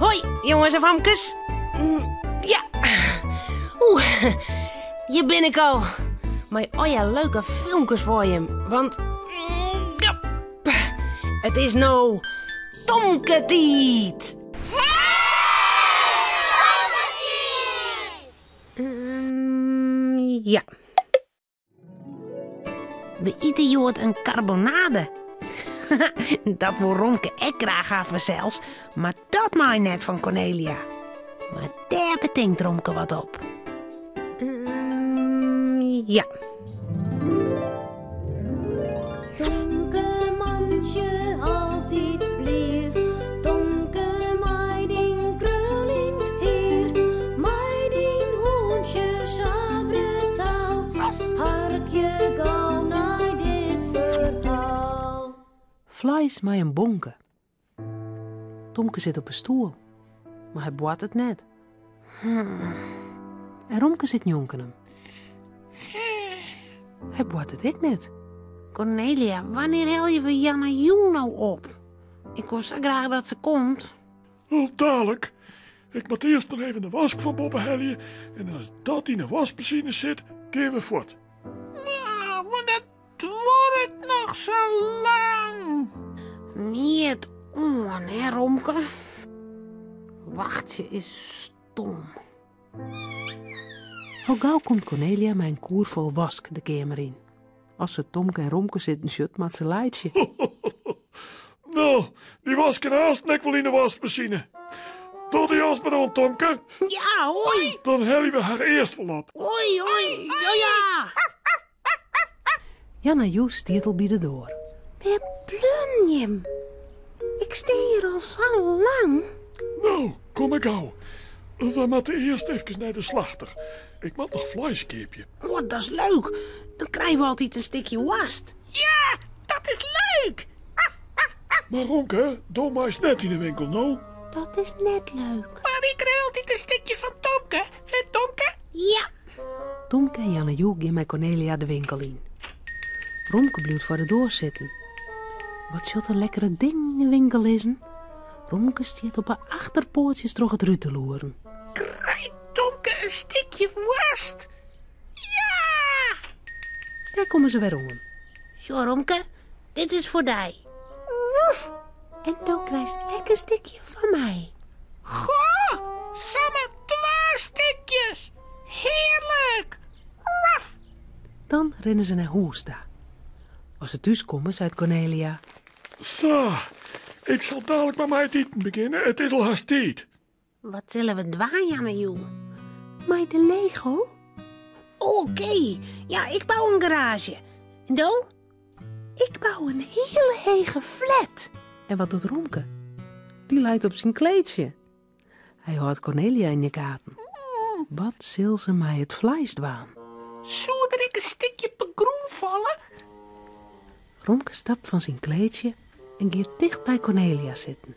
Hoi, jonges en famkes. Ja. Oeh, hjir bin ik al. Mei al leuke filmkes foar jim. Want ja, it is no Tomke-tiid. Ja. We ite hjoed in karbonade. Dat wol Romke ek graach ha fansels, mar dat mei net fan Cornelia. Mar dêr betinkt Romke wat op. Ja. Tomke mantsje altyd blier, Tomke mei dyn kruljend hier, mei dyn hûntsje sa brutaal, harkje gau nei dit ferhaal. Fleis mei in bonke. Tomke sit op 'e stoel, mar hy boartet net. En Romke sit njonken him. Hy boartet ek net. Cornelia, wannear helje we Janna jûn no op? Ik wol sa graach dat se komt. Oh, dalik. Ik moat earst noch even de wask fan boppe helje en as dat yn de waskmasine sit, gean we fuort. Maar dat duorret noch sa lang. Neat oan, hè, Romke? Wachtsje is stom. Al gau komt Cornelia mei in koer fol wask de keamer yn. As se Tomke en Romke sitten sjocht, moat se laitsje. No, dy wask kin aanst ek wol yn de waskmasine. Doch de jas mar oan, Tomke. Ja, hoi. Dan helje we har earst wol op. Hoi, hoi. Ja, ja. Janna Joe stiet al by de doar. Wêr bleaun jim? Ik stean hjir al sa lang. No, kom ik gau. We moatte earst efkes nei de slachter. Ik moat noch fleis keapje. Oh, dat is leuk. Dan krije we altyd in stikje woarst. Ja, dat is leuk. Mar Romke, do meist net yn de winkel, no? Dat is net leuk. Mar ik krij altyd in stikje fan Tomke, hè Tomke? Ja. Tomke en Janna Joe gean mei Cornelia de winkel yn. Romke bliuwt foar de doar sitten. Wat sjocht er lekkere dingen yn de winkel lizzen? Romke stiet op 'e achterpoatsjes troch it rút te loeren. Krijt Tomke in stikje woarst? Ja! Dêr komme se wer oan. Sjoch Romke, dit is foar dy. Woef! En do krijst ek in stikje fan my. Goh, samar twa stikjes! Hearlik! Woef! Dan rinne se nei hûs ta. As se thús komme, seit Cornelia. Sa, ik sil dalik mar mei it iten begjinne. It is al hast tiid. Wat sille we dwaan, Janna Joe? Mei de Lego? Oké, ja, ik bou in garaazje. En do? Ik bou in hiele hege flat. En wat docht Romke? Dy leit op syn kleedsje. Hy hâldt Cornelia yn de gaten. Wat sil se mei it fleis dwaan? Soe der ek in stikje op 'e grûn falle? Romke stapt fan syn kleedsje en giet ticht by Cornelia sitten.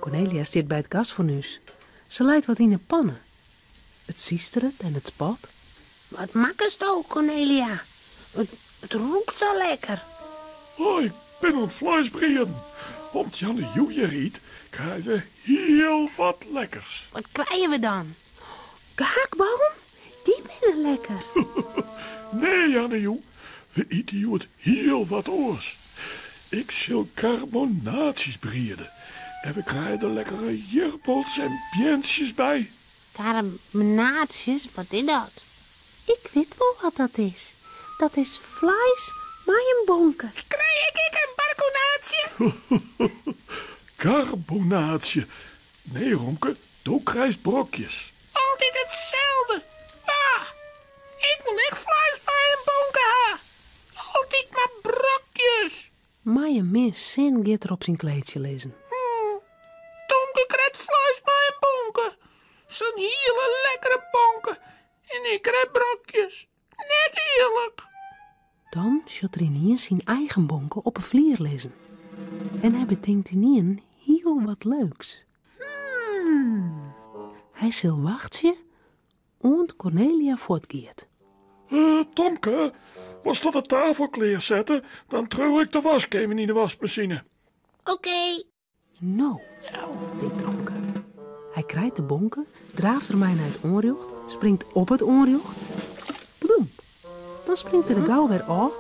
Cornelia stiet by it gasfornús. Se leit wat yn 'e panne. It sisteret en it spat. Wat makkesto, Cornelia? It, it rûkt sa lekker. Oh, ik bin oan it fleis brieden. Om't Janna Joe hjir yt, krije we hiel wat lekkers. Wat krije we dan? Gehaktballen? Dy binne lekker. Nee, Janna Joe, we ite hjoed hiel wat oars. Ik sil karbonaasjes briede en we krije der lekkere jirpels en beantsjes by. Karbonaasjes, wat is dat? Ik wit wol wat dat is. Dat is fleis mei in bonke. Krij ik ek in barkonaasje? Karbonaasje. Nee, Romke, do krijst brokjes. Altyd itselde. Bah, ik wol ek fleis mei in bonke ha. Altyd mar brokjes. Mei in min sin giet er op syn kleedsje lizzen. Tomke krijt fleis mei in bonke. Sa'n hiele lekkere bonke. En ik krij brokjes. Net earlik. Dan sjocht er yniens syn eigen bonke op 'e flier lizzen. En hy betinkt ynienen hiel wat leuks. Hy sil wachtsje oant Cornelia fuortgiet. Tomke, wolsto de tafel klearsette? Dan triuw ik de wask even yn de waskmasine. Oké. No, tinkt Romke. Hy krijt de bonke, draaft dermei nei it oanrjocht, springt op it oanrjocht. Bloem! Dan springt er der gau wer ôf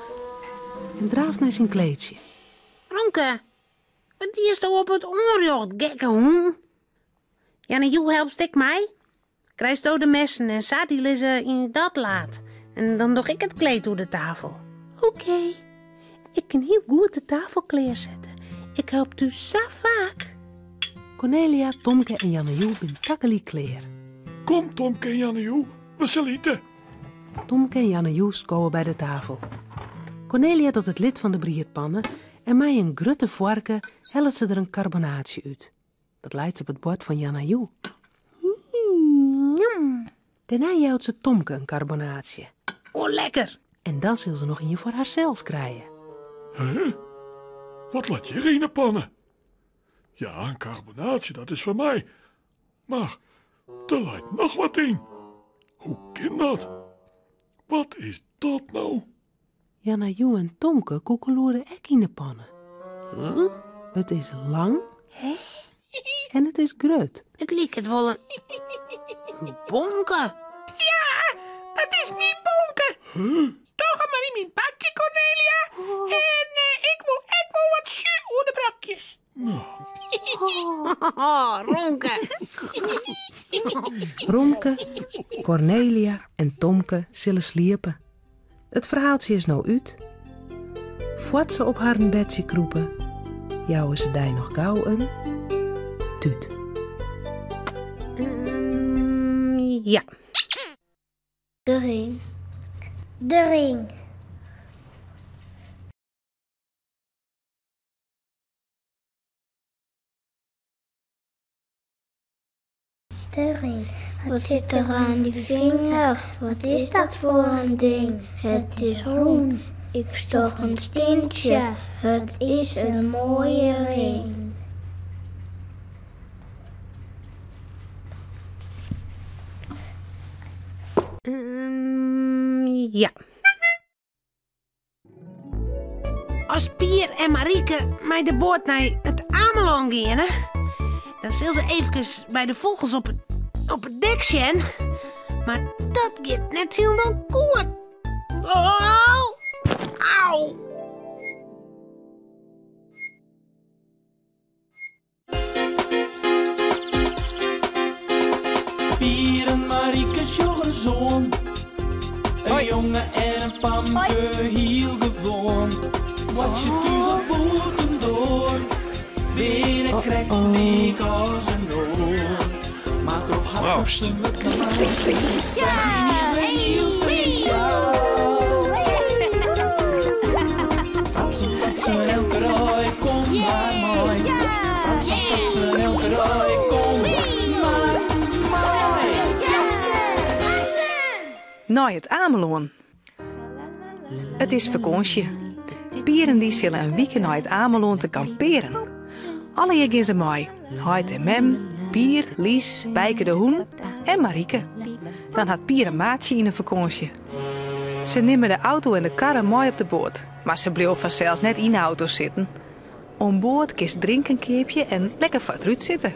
en draaft nei syn kleedsje. Romke, wat diesto op it oanrjocht, gekke hûn? Janne Joe helpst ek mei? Krijsto de messen en sa, dy lizze yn dat laad. En dan doch ik it kleed oer de tafel. Oké, ik kin hiel goed de tafel klearsette. Ik help thús sa faak. Cornelia, Tomke en Janne Joe binne tagelyk klear. Kom, Tomke en Janne Joe, we sille ite. Tomke en Janne Joe skowe by de tafel. Cornelia docht it lid fan de briedpanne en mei in grutte foarke hellet se der in karbonaatsje út. Dat leit op it bord fan Janna Joe. Mm, Dêrnei jout se Tomke in karbonaatsje. Oh, lekker! En dan sil se noch ien foar harsels krije. Huh? Wat leit hjir yn 'e panne? Ja, in karbonaatsje, dat is foar my. Mar der leit noch wat yn. Hoe kin dat? Wat is dat no? Janna Joe en Tomke koekeloere ek yn de panne. It is lang en it is grut. It liket wol in bonke. Ja, dat is myn bonke. Doch him mar yn myn pakje, Cornelia. En ik wol ek wol wat sjú oer de brokjes. Romke. Romke, Cornelia en Tomke sille sliepe. It ferhaaltsje is no út. Foar't se op harren bedsje krûpe, jouwe se dy noch gau in tút. Ja. De ring. De ring. De ring. Wat sit der oan dy finger? Wat is dat foar in ding? It is rûn. Ik sjoch in stientsje. It is in moaie ring. Ja. As Pier en Marieke mei de boat nei it Amelân geane, dan sil se eefkes by de fûgels op it, op it dek sjen. Mar dat giet net hielendal goed. Oh, au! Pier en Marieke sjogge ris oan. In jonge en in famke, hiel gewoan. Boartsje thús of bûtendoar, binne krekt lyk as in oar. Mar troch har Proost. fratsen wurdt mei is wer hiel spesjaal. Fratsen, fratsen, elke dei, kom mar mei. Fratsen, fratsen, elke dei, kom mar mei. Nei it Amelân. It is fakânsje. Pier en dy sille in wike nei it Amelân te kampearen. Allegear gean se mei. Heit en mem, Pier, Lies, Bijke de hûn en Marieke. Dan hat Pier in maatsje yn 'e fakânsje. Se nimme de auto en de karre mei op de boat, mar se bliuwe fansels net yn 'e auto sitten. Oan board kinst drinken keapje en lekker foar it rút sitte.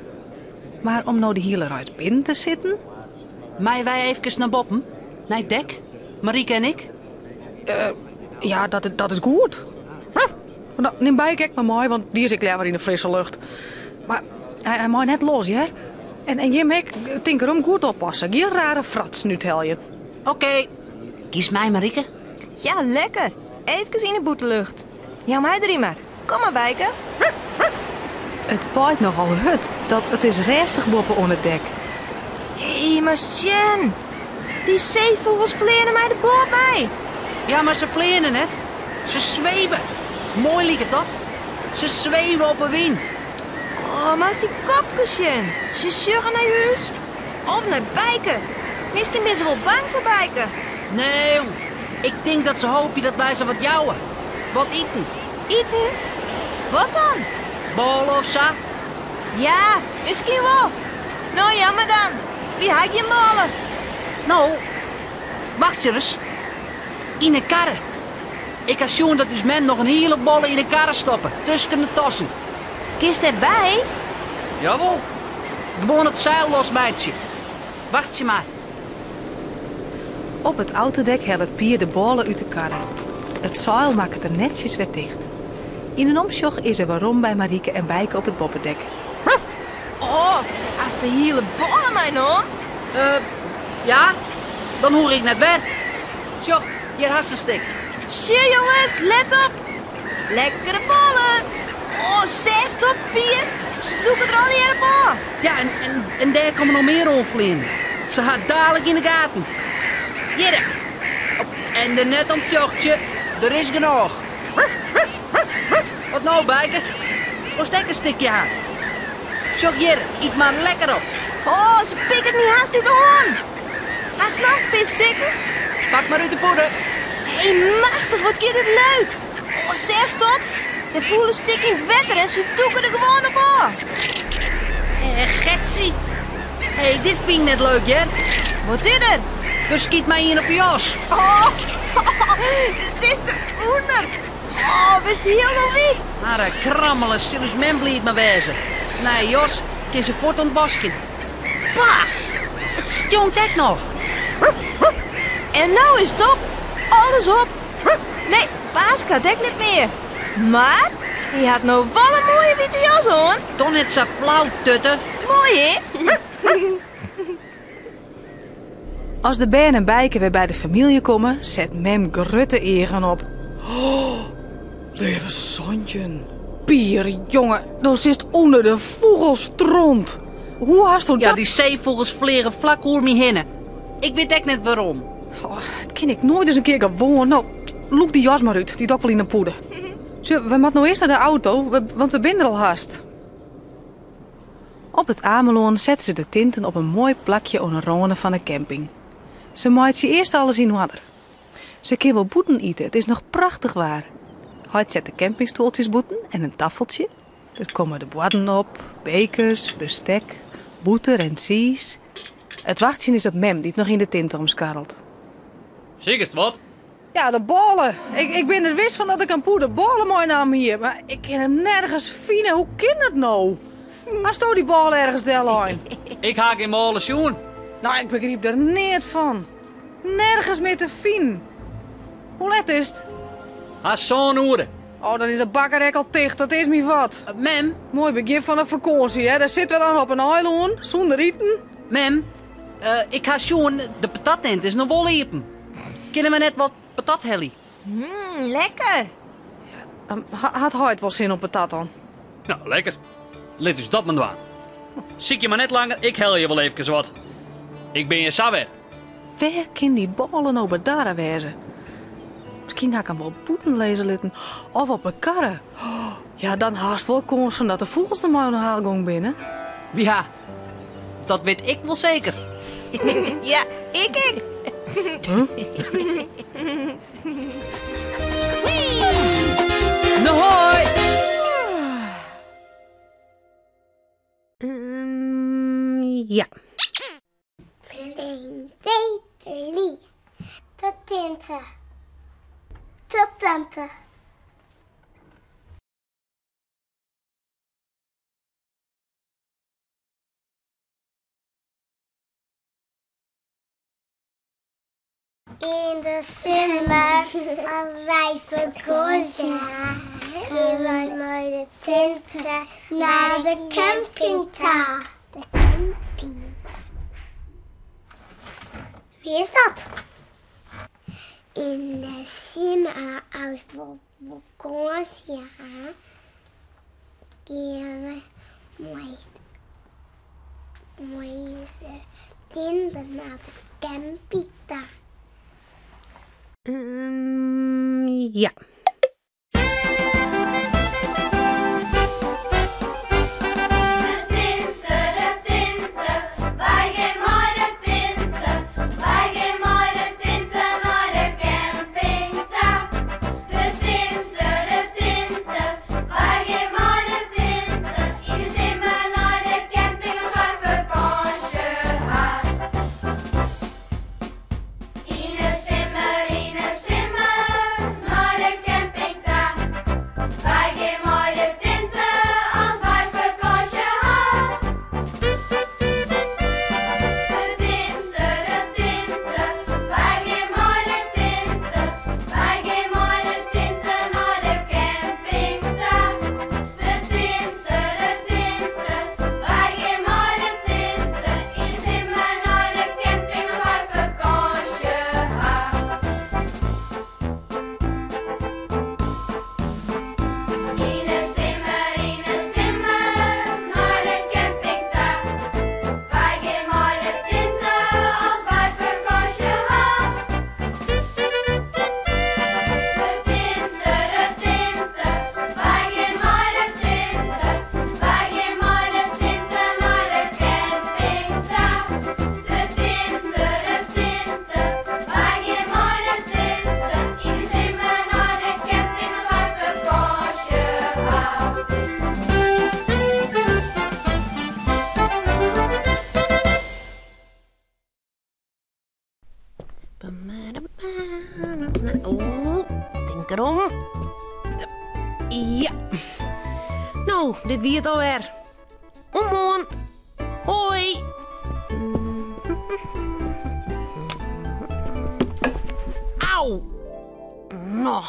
Mar om no de hiele reis binnen te sitten? Meie wy eefkes nei boppen? Nei it dek? Marieke en ik? Ja, dat, dat is goed. No, nim Bijke ek mar mei, want dy is ek leaver yn de frisse lucht. Mar hy, hy mei net los, hear. En, en jim ek, tink erom, goed oppasse. Gjin rare fratsen úthelje. Oké. Giest mei, Marieke? Ja, lekker. Eefkes yn 'e bûtenlucht. Jou my deryn mar. Kom mar, Bijke. It waait nochal hurd, dat it is rêstich boppe oan it dek. Hé, mar sjen! Dy seefûgels fleane mei de boat mei. Ja, mar se fleane net. Se sweve. Moai liket dat. Se sweve op 'e wyn. Oh, mar dy kopkes sjen. Se sjogge nei ús. Of nei Bijke. Miskien binne se wol bang foar Bijke. Nee, jong. Ik tink dat se hoopje dat wy se wat jouwe. Wat iten. Iten? Wat dan? Bôle of sa. Ja, miskien wol. No, jammer dan. Wy ha gjin bôle. No, wachtsje ris. Yn 'e karre. Ik ha sjoen dat ús mem noch in hiele bôle yn 'e karre stoppe, tusken de tassen. Kinst dêrby? Jawol. Gewoan it seil losmeitsje. Wachtsje mar. Op it autodek hellet Pier de bôle út de karre. It seil makket er netsjes wer ticht. Yn in omsjoch is er werom by Marieke en Bijke op it boppedek. Oh, hast de hiele bôle meinaam? Eh, ja, dan hoech ik net wer. Sjoch, hjir hast in stik. Sjoch jonges, let op! Lekkere bôle! Oh, seachst dat, Pier? Se dûke der allegear op ôf. Ja, en, en, en dêr komme noch mear oanfleanen. Se ha it dalik yn 'e gaten. Hjirre. En der net om fjochtsje, der is genôch. Wat no, Bijke? Wolst ek in stikje ha? Sjoch hjir, yt mar lekker op. Oh, se pikket my hast út 'e hân. Hast noch in pear stikken? Pak mar út de pûde. Hé, machtich, wat giet it leuk. Oh, seachst dat? Der foel in stik yn it wetter en se dûke der gewoan op ôf. Eh, Getsie. Hé, dit fyn ik net leuk, hear. Wat is der? Der skyt my ien op 'e jas. Oh, sitst der ûnder. Oh, bist hielendal wiet. Mar krammele sil ús mem bliid mei wêze. Nije jas kin se fuort oan it waskjen. Bah, it stjonkt ek noch. En no is it op. Alles op. Nee, Baaske hat ek net mear. Mar hy hat no wol in moaie wite jas oan. Doch net sa flau, Tutte. Moai, hè? As de bern en Bijke wer by de famylje komme, set mem grutte eagen op. Oh, leave 17. Pier, jonge, do sitst ûnder de fûgelstront. Hoe hasto Ja, dat... dy seefûgels fleagen flak oer my hinne. Ik wit ek net wêrom. Oh, dat kin ik noait ris in kear gewoan. No, lûk dy jas mar út, dy doch ik wol yn 'e pûde. Sjoch, we moatte no earst nei de auto, want we binne der al hast. Op it Amelân sette se de tinten op in moai plakje oan 'e râne fan 'e camping. Se meitsje earst alles yn oarder. Se kin wol bûten ite, it is noch prachtich waar. Heit set de campingstuoltsjes bûten en in taffeltsje. Der komme de buorden op, bekers, bestek, bûter en tsiis. It wachtsjen is op mem dy't noch yn de tinte omskarrelt. Sikest wat? Ja, de bôle. Ik bin der wis fan dat ik in pûde bôle meinaam hie, mar ik kin him nergens fine. Hoe kin dat no? Hasto dy bôle ergens dellein? Ik ha gjin bôle sjoen. No, ik begryp der neat fan. Nergens mear te finen. Hoe let is it? Hast sân oere. Oh, dan is de bakker ek al ticht. Dat is my wat. Mem? Moai begjin fan de fakânsje, hè? Dêr sitte we dan op in eilân, sûnder iten. Mem, ik ha sjoen, de patattint is noch wol iepen. Kinne we net wat patat helje? Mmm, lekker. Hat heit wol sin op patat dan? No, lekker. Lit ús dat mar dwaan. Sykje mar net langer, ik helje wol eefkes wat. Ik bin hjir sa wer. Wêr kin dy bôle no bedarre wêze? Miskien ha ik him wol bûten lizze litten of op 'e karre. Ja, dan hast wol kâns fan dat de fûgels der mei oan 'e haal gong binne. Ja, dat wit ik wol seker. Ja, ik ek. No hoi! Ja. Een, twee, drie. De tinte. De tante. Yn de simmer, as wy fakânsje ha, gean wy mei de tinte nei de camping ta. De camping. Wie is dat? Yn de simmer, as we fakânsje ha, gean we mei mei de tinte nei de camping ta. Ja. De tinte, de tinte, wy gean mei de tinte. Wy gean mei de tinte nei de camping ta. De tinte, de tinte, wy gean mei de tinte. Yn de simmer nei de camping as wy fakânsje ha. Yn de simmer, yn de simmer, nei de camping. Tink derom. Ja. No, dit wie it alwer. Oant moarn. Hoi. Au. No.